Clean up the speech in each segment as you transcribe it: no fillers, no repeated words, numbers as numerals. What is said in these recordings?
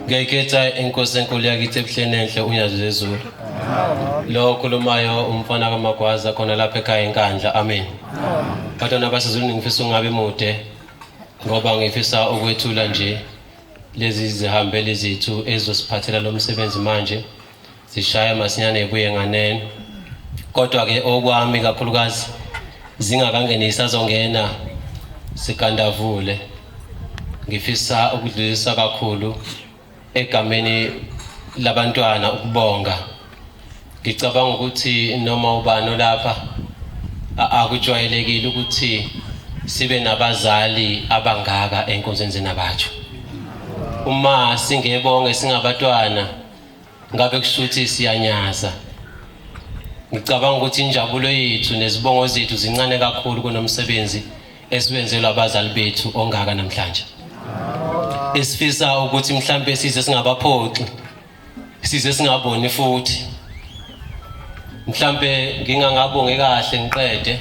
Ngiyayikhetha inkosi enkulu yakithi ebuhleni enhle unyazi lwezulu. Lo okhulumayo umfana kaMagwaza khona lapha ekhaya eNkandla. Amen. Bantwana basezulwini ngifisa ungabe mude ngoba ngifisa ukwethula nje lezi zihambeli zethu ezosiphathela lo msebenzi manje zishaya masinyane ibuye nganeno. Kodwa ke okwami kakhulukazi zingakangeni sazongena sigandavule ngifisa ukudlulisa kakhulu egameni labantwana ukubonga. Ngicabanga ukuthi noma ubani olapha akujwayelekile ukuthi sibe nabazali abangaka enkonzweni zenabatsho. Uma singebonge singabatwana ngabe kushuthi siyanyaza. Ngicabanga ukuthi injabulo yethu nezibongo zethu zincane kakhulu kunomsebenzi esiwenzelwa abazali bethu ongaka namhlanje. Esifisa ukuthi mhlambe size singabaphoxi, size singaboni futhi. Mhlambe ngingangabongi kahle ngiqede.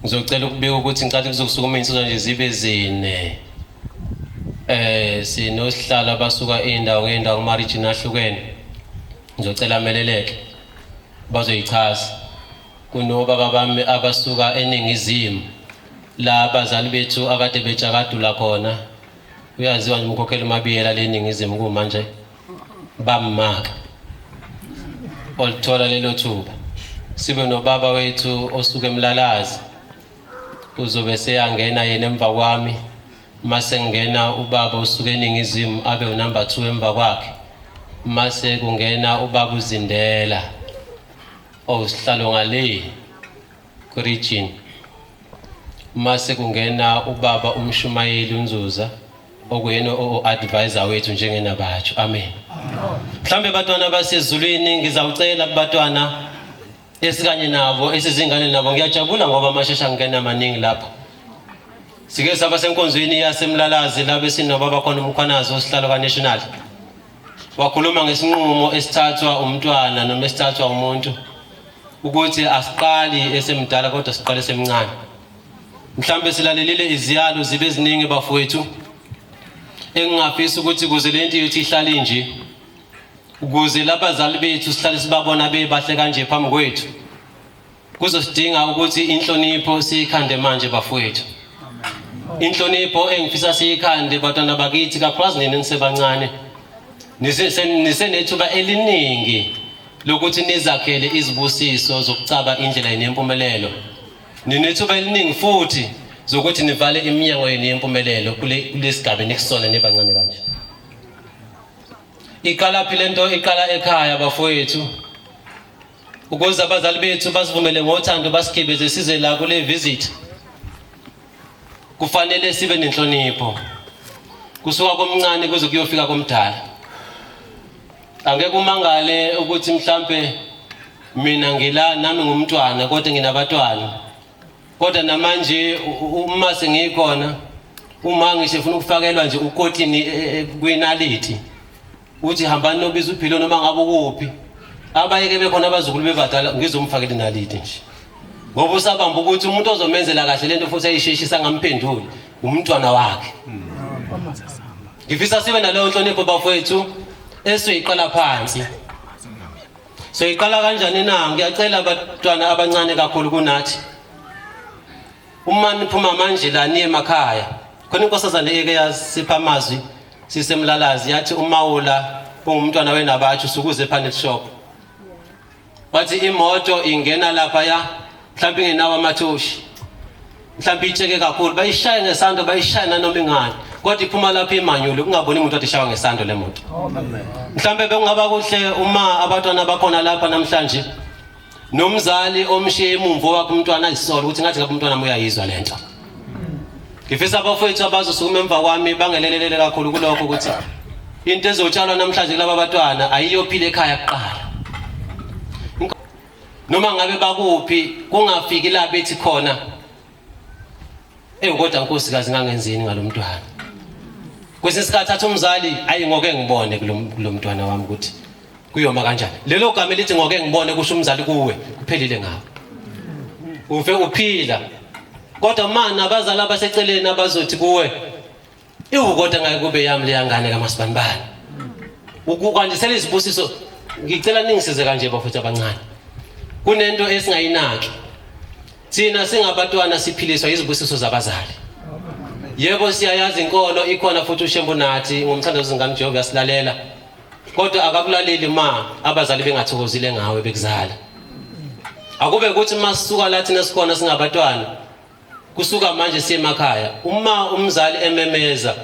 Ngizocela ukubika ukuthi ngicela kuzokusukuma insizwa nje zibe zine. Sinosihlalo abasuka indawo ngendawo kuma region ahlukene. Ngizocela ameleleke bazoyichaza. Kunobaba bami abasuka eningizimu la abazali bethu akade betshakadula khona. Uyaziwa nje umkhokheli uMabiyela le ningizimu kumanje bamaka olithola lelo thuba. Sibe nobaba wethu osuka eMlalazi uzobe seyangena yena emva kwami, mase ngena ubaba osuka eningizimu abe unumber 2 emva kwakhe, mase kungena ubaba uZindela owusihlalo ngale ku-region, mase kungena ubaba umshumayeli uNzuza okuyena o-advisor wethu njengenabatsho. Amen. Mhlambe batwana basezulwini ngizawucela kubatwana esikanye nabo esizingane nabo, ngiyajabula ngoba amashesha ngena maningi lapha. Sike saba senkonzweni yaseMlalazi la besinobaba khona uMkhwanazi osihlalo kaNational. Wakhuluma ngesinqumo esithathwa umntwana noma esithathwa umuntu ukuthi asiqali esemdala kodwa siqale esemncane. Mhlambe silalelile iziyalo zibe eziningi bafowethu engingafisa ukuthi kuze lento yethu ihlale nje, ukuze labazali bethu sihlale sibabona bebahle kanje phambi kwethu, kuzosidinga ukuthi inhlonipho siyikhande manje bafowethu. Inhlonipho engifisa siyikhande bantwana bakithi, kakhulukazi nina nisebancane, nisenethuba eliningi lokuthi nizakhele izibusiso zokucaba indlela yempumelelo. Ninethuba eliningi futhi zokuthi nivale iminyango yenu yempumelelo kulesigaba enikusona nibancane kanje. Iqala phi lento? Iqala ekhaya bafowethu, ukuze abazali bethu basivumele ngothando basigibeze size la kule visit. Kufanele sibe nenhlonipho kusuka komncane kuze kuyofika komdala. Angeke umangale ukuthi mhlambe mina ngila nami ngumntwana kodwa nginabatwana, kodwa namanje uma sengikhona uma ngisho efuna ukufakelwa nje ukotini kwinaliti uthi hambani nobiza uphilo noma ngabe ukuphi, abayeke bekhona abazukulu bebadala ngizomfakela inaliti nje, ngoba usabamba ukuthi umuntu ozomenzela kahle lento futhi ayisheshisa angamphenduli umntwana wakhe. Ngifisa sibe naleyo nhlonipho bafowethu esiyiqala phansi. Soyiqala kanjani na? Ngiyacela abantwana abancane kakhulu kunathi, uma niphuma manje la niye emakhaya, khona inkosazane eke yasipha amazwi sisemlalazi, yathi uMawula ungumntwana wenabatsho usukuze ePanet Shop, wathi imoto ingena lapha ya mhlawumbe ingenawo amathoshi, mhlawumbe itsheke kakhulu, bayishaye ngesando, bayishaye nanoma ingani, kodwa iphuma lapha imanyule kungaboni umuntu othi ishawa ngesando le moto. Mhlawumbe bekungaba kuhle uma abantwana bakhona lapha namhlanje nomzali omshiye emumva wakhe umntwana ayisole ukuthi ngathi ngabe umntwana uyayizwa lento. Ngifisa abafowethu abazosukuma emva kwami bangelelelele kakhulu kulokho ukuthi into ezotshalwa namhlanje kulaba bantwana ayiyophila ekhaya kuqala. Noma ngabe bakuphi kungafiki la bethi khona kodwa nkosikazi ngangenzini ngalomntwana. Kwesinye isikhathi athi umzali ayi ngoke ngibone kulomntwana wami ukuthi kuyoma kanjani. Lelo gama elithi ngoke ngibone kusho umzali kuwe kuphelile ngawe. Ufe uphila. Kodwa mana abazali abaseceleni abazothi kuwe iwu kodwa ngeke kube yami leya ngane kaMasibanibani. Ukukwandisela izibusiso, ngicela ningisize kanje bafethu abancane. Kunento esingayinaki. Thina singabantwana siphiliswa izibusiso zabazali. Yebo, siyayazi inkolo ikhona futhi uShembu nathi ngomthandazo wezingane Jehova uyasilalela. Kodwa akakulaleli ma abazali bengathokozile ngawe bekuzala. Akube ukuthi masisuka la thina sikhona singabatwana, kusuka manje siye emakhaya, uma umzali ememeza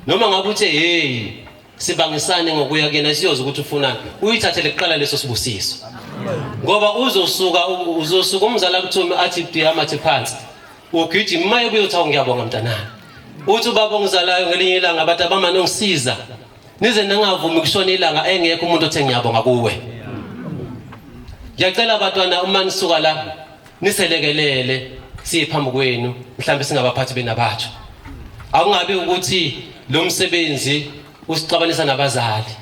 noma ngabe uthe hey, sibangisane ngokuya kuyena siyoza ukuthi ufunani, uyithathele kuqala leso sibusiso, ngoba uzosuka umzali akuthume athi diyamathi phansi, ugijima uma ebuya uthi ngiyabonga mntanami. Uthi ubaba ongizalayo ngelinye ilanga, abantu abamane ongisiza nize ningavumi kushona ilanga engekho umuntu othe ngiyabonga kuwe. Ngiyacela abantwana, uma nisuka la niselekelele siye phambi kwenu, mhlawumbe singabaphathi benabatho. Akungabi ukuthi lo msebenzi usixabanisa nabazali.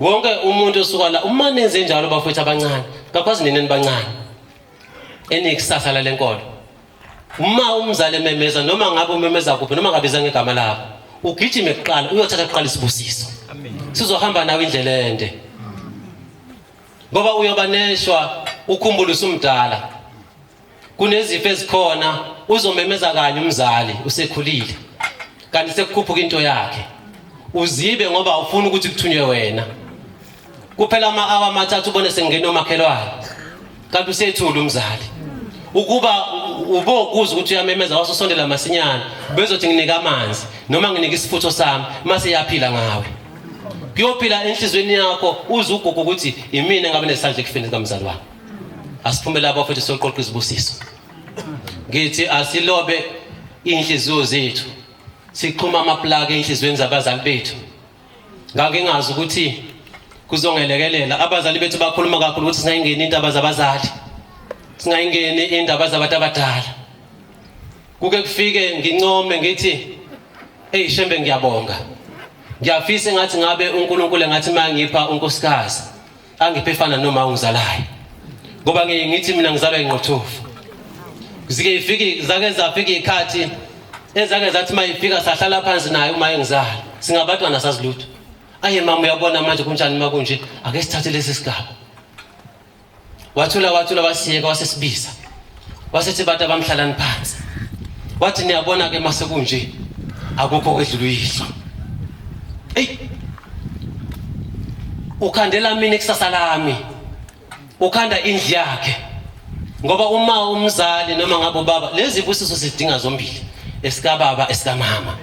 Wonke umuntu osuka la, uma nenze njalo bafowethu abancane, kakwazi nini nibancane enikusasa lalenkolo, uma umzali ememeza, noma ngabe umemeza kuphi, noma ngabiza ngegama lakho, ugijime kuqala uyothatha kuqala isibusiso. Sizohamba nawe indlela ende, ngoba uyoba neshwa ukhumbule usumdala, kunezifo ezikhona. Uzomemeza kanye umzali usekhulile, kanti sekukhuphuka into yakhe, uzibe ngoba ufuna ukuthi kuthunywe wena. Kuphela ama-awa 3 ubone sengena umakhelwane, kanti usethule umzali. Ukuba ubokuza ukuthi uyamemeza wasusondela masinyane, bezothi nginika amanzi noma nginika isifutho sami, mase yaphila ngawe, kuyophila enhliziyweni yakho, uze ugugu ukuthi imina engabe nesandla ekufeni kamzali wami. Asiphume lapho futhi soqoqa izibusiso. Ngithi asilobe inhliziyo zethu, sixhuma amaplaki enhliziyweni zabazali bethu. Ngake ngazi ukuthi kuzongelekelela. Abazali bethu bakhuluma kakhulu ukuthi singayingeni indaba zabazali, singayingeni indaba zabantu abadala. Kuke kufike ngincome ngithi, "Hey Shembe, ngiyabonga. Ngiyafisa engathi ngabe uNkulunkulu engathi mangipha unkosikazi angiphe efana noma ungizalayo, ngoba ngithi mina ngizalwa inqothofu." Zike ifike, zake zafika ikhathi ezake zathi mayifika, sahlala phansi naye uma engizala, singabantwana sazilutho. "Aye mama, uyabona manje kunjani makunje, ake sithathe lesi sigaba." Wathula, wathula, wasiyeka, wasesibiza, wasethi, "Bantu abamhlalani phansi." Wathi, "Niyabona ke mase kunje, akukho kwedlula uyihlo. Ey, ukhandela mina ikusasa lami, ukhanda indlu yakhe, ngoba uma umzali noma ngabe ubaba, lezi busiso sidinga zombili, esikababa, esikamama.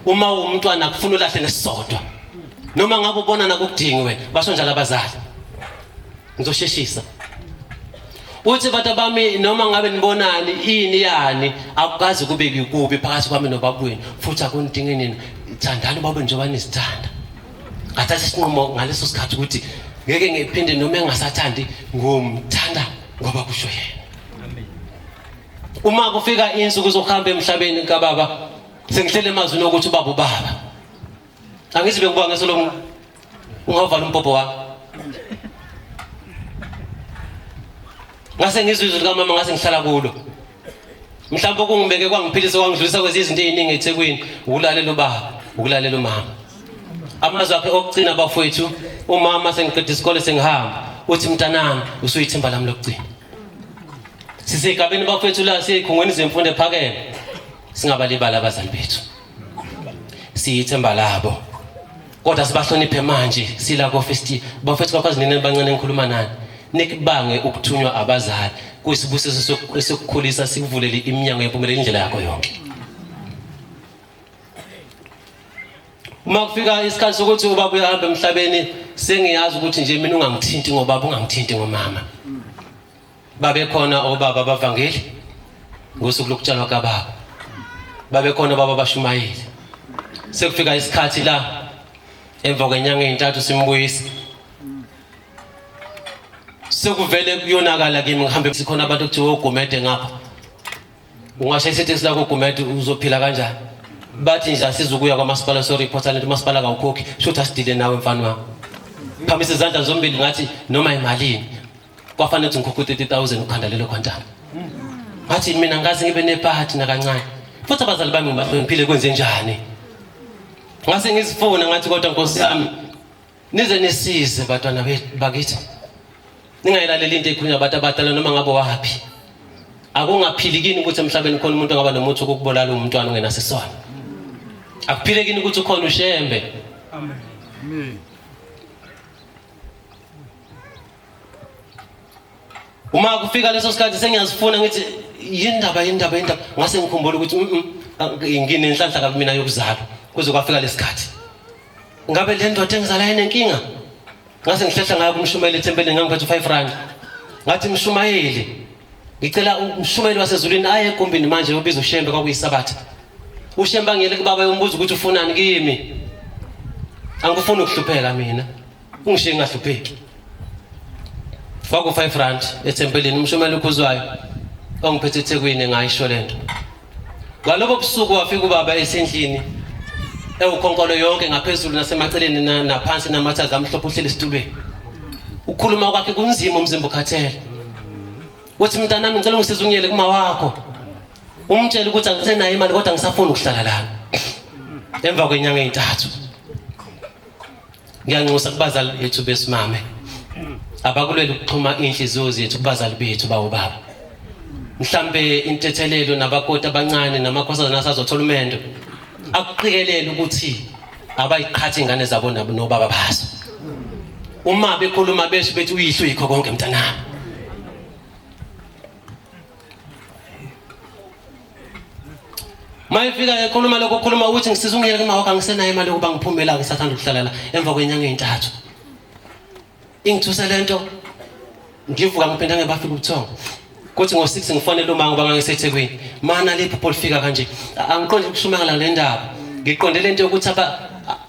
Uma umntwana kufuna ulahle nesisodwa, noma ngabe ubona nakukudingi wena." Basho njalo abazali. Ngizosheshisa. Uthi, "Bantu bami, noma ngabe nibonani ini yani, akukazi kube kubi phakathi kwami nobaba wenu, futhi akunidingi nina. Thandani ubaba njengoba nizithanda." Ngathatha isinqumo ngaleso sikhathi ukuthi ngeke ngiphinde, noma engasathandi, ngomthanda ngoba kusho yena. Uma kufika insuku zokuhamba emhlabeni kababa, sengihlele emazwini okuthi ubaba, ubaba angithi bengibanga ngeso lomuntu ungavala umbhobho wami. Ngase ngizwe izwi likamama, ngase ngihlala kulo. Mhlawumbe okungibeke kwangiphilisa, kwangidlulisa kwezinye izinto ey'ningi eThekwini, ukulalela ubaba, ukulalela umama. Amazwi akhe okugcina bafowethu umama, sengiqeda isikole sengihamba, uthi, "Mntanami, usuyithemba lami lokugcina." Sisegabeni bafowethu la, siyezikhungweni zemfundo ephakeme, singabalibali abazali bethu, siyithemba labo, kodwa sibahloniphe. Manje sila ko-first, bafethu, kakwazi nini abancane engikhuluma nani, nikubange ukuthunywa abazali, kuyisibusiso esokukhulisa, sikuvulele iminyango yempumelelo indlela yakho yonke. Uma kufika isikhathi sokuthi ubaba uyahamba emhlabeni, sengiyazi ukuthi nje mina ungangithinti ngobaba, ungangithinti ngomama. Babekhona obaba abavangeli ngosuku lokutshalwa kababa, babekhona obaba abashumayeli. Sekufika isikhathi la emva kwenyanga ey'ntathu simbuyisa, sekuvele kuyonakala kimi. Ngihambe, sikhona abantu ekuthiwa oGumede ngapha, ungashayisa itekisi lakho uGumede, uzophila kanjani? Bathi nje asizukuya kwamasipala soreporta lento, umasipala kawukhokhi, shuthi asidile nawe mfana wami. Phamisa izandla zombili, ngathi noma imalini. Kwafanele ukuthi ngikhokhe u-30 000 ukhanda lelo Quantum. Ngathi mina ngaze ngibe nephathi nakancane, futhi abazali bami ngibahloniphile, kwenze njani? Ngase ngizifuna, ngathi kodwa nkosi yami. Nize nisize batwana bakithi. Ningayilaleli into ekhulunywa abantu abadala noma ngabe waphi. Akungaphili kini ukuthi emhlabeni khona umuntu ongaba nomuthi wokukubulala umntwana ongenasisona. Akuphile kini ukuthi ukhona uShembe. Amen. Amen. Uma kufika leso sikhathi sengiyazifuna ngithi yindaba yindaba yindaba ngase ngikhumbula ukuthi nginenhlanhla kabi mina yokuzalwa kuze kwafika lesikhathi. Ngabe le ndoda engizala inenkinga? Ngase ngihlehla ngayo kumshumayeli ethempelini, ngangiphethe u-5 rand. Ngathi mshumayeli, ngicela umshumayeli wasezulwini aye egumbini manje ubiza uShembe, kwakuyisabatha. UShembe angiyele kubaba yombuza ukuthi ufunani kimi. Angikufuni ukuhlupheka mina, ungishiye ngingahlupheki. Kwaku-5 rand ethempelini, umshumayeli ukhuzwayo ongiphethe eThekwini ngayisho lento. Ngalobo busuku wafika ubaba esendlini ewukhonkolo yonke ngaphezulu nasemaceleni naphansi namathazi amhlophe uhleli esitulweni. Ukukhuluma kwakhe kunzima, umzimba ukhathele. Uthi mntanami ngicela ungisize ungiyele kuma wakho. Umtshele ukuthi angisenayo imali kodwa ngisafuna ukuhlala lana. Emva kwenyanga ezintathu. Ngiyanxusa kubazali bethu besimame abakulwela ukuxhuma inhliziyo zethu kubazali bethu bawo baba. Mhlambe intethelelo nabakoti abancane namakhosazana asazothola umendo akuqikelele ukuthi abayiqhathi ingane zabo nabo nobaba bazo. Uma bekhuluma besho bethi uyihlo yikho konke mntanami. Mayefika ekhuluma lokho khuluma ukuthi ngisiza ungiyele kuma wakho angisenayo imali yokuba ngiphumela ngisathanda ukuhlala la emva kwenyanga ezintathu. Ingithusa lento ngivuka ngiphinda ngebafika ubuthongo. Kuthi ngo-6 ngifonele uma ngoba ngangiseThekwini. Mana le phupho lifika kanje. Angiqondi ukushumela le ndaba. Ngiqonde lento yokuthi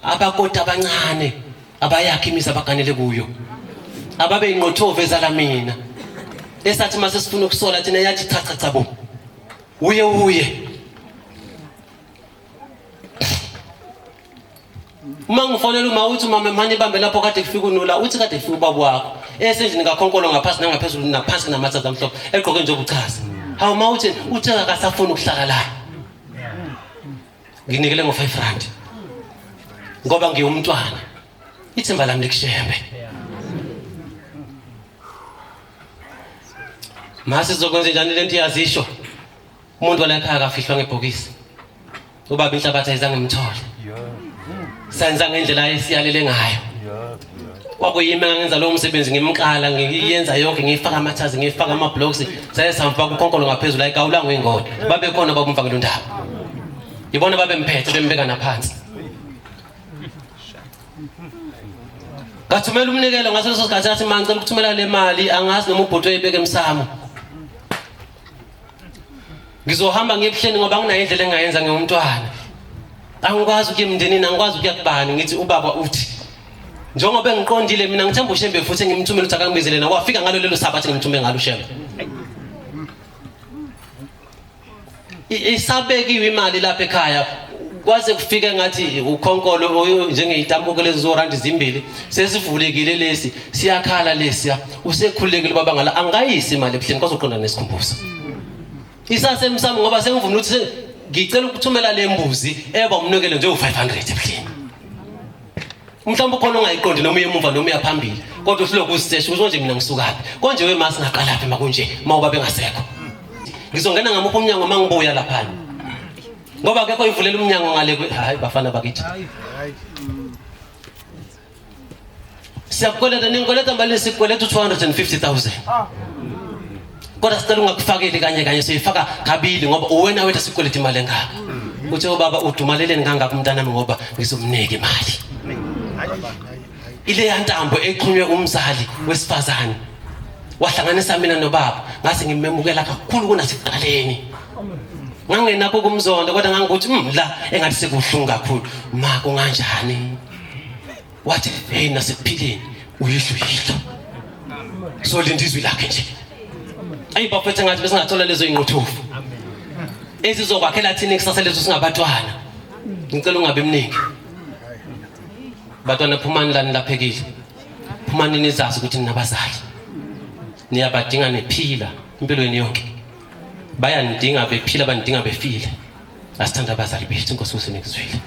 abakoti abancane abayakhe imizi abaganele kuyo. Ababe inqothovu ezala mina. Esathi mase sifuna ukusola thina yathi cha cha cha bo. Uye uye. Uma ngifonela uma uthi mama manje ibambe lapho kade kufika unula uthi kade kufika ubaba wakho esendlini kakhonkolo ngaphasi nangaphezulu naphansi namathaza amhlophe egqoke nje obuchaza. Hawu ma uthi uthe akasafuni ukuhlala la. Nginikele ngo-5 rand ngoba ngiwumntwana, ithemba lami likuShembe. Mase sizokwenza njani lento iyazisho? Umuntu wala ekhaya akafihlwa ngebhokisi. Ubaba inhlabathi ayizange imthole. Senza ngendlela esiyalele ngayo. Kwakuyimi engangenza lowo msebenzi ngimqala ngiyenza yonke, ngiyifaka amathazi, ngiyifaka ama-blocks, saye samfaka ukhonkolo ngaphezulu ayigawulanga ingoda. Babekhona babumfakela undaba. Yibona babemphethe bembeka naphansi. Ngathumela umnikelo ngaso leso sikhathi athi ma ngicela ukuthumela le mali angazi noma ubhuti oyibeke emsamo. Ngizohamba ngiye ebuhleni ngoba anginayo indlela engayenza ngiwumntwana. Angikwazi ukuya emndenini, angikwazi ukuya kubani, ngithi ubaba uthi njengoba engiqondile mina ngithemba uShembe futhi ngimthumele ukuthi akangibizele na wafika ngalo lelo sabathi ngimthume ngalo uShembe. Isabekiwe imali lapha ekhaya kwaze kufike ngathi ukhonkolo njengeyitambuko lezi zorandi zimbili sesivulekile lesi siyakhala lesiya usekhululekile baba ngala angayisi imali ebuhleni kwazoqonda nesikhumbuzo isasemsamo ngoba sengivuma ukuthi ngicela ukuthumela le mbuzi eba umnikelo nje u500 ebuhleni. Mhlawumbe ukhona ongayiqondi noma uye emuva noma uya phambili kodwa uhluleka ukuzisesha ukuthi nje mina ngisukaphi konje wema singaqalaphi makunje uma ubaba engasekho. Ngizongena ngamuphi umnyango uma ngibuya laphana ngoba akekho ivulela umnyango ngale. Hayi bafana bakithi, siyakukweleta, ningikweleta mali, sikweleta u-250,000 kodwa sicela ungakufakeli kanye kanye, siyifaka kabili ngoba uwena wethu sikweleta imali engaka. Uthi ubaba udumaleleni kangaka umntanami ngoba ngizomnika imali. Ileya ntambo exhunywe umzali wesifazane wahlanganisa mina nobaba, ngase ngimemukela kakhulu kunasekuqaleni. Ngangenakho kumzonda kodwa ngangukuthi la engathi sekubuhlungu kakhulu ma kunganjani. Wathi hey nasekuphileni uyihlo yihlo so linda izwi lakhe nje. Ayi bafethu, ngathi besingathola lezo inquthufu ezizokwakhela thina ikusasa lethu singabatwana. Ngicela ungabe mningi batwana, phumani lani laphekile, phumani nizazi ukuthi ninabazali, niyabadinga niphila empilweni yonke, bayanidinga bephila, banidinga befile. Asithanda abazali bethu. Inkosi usenikuzwile.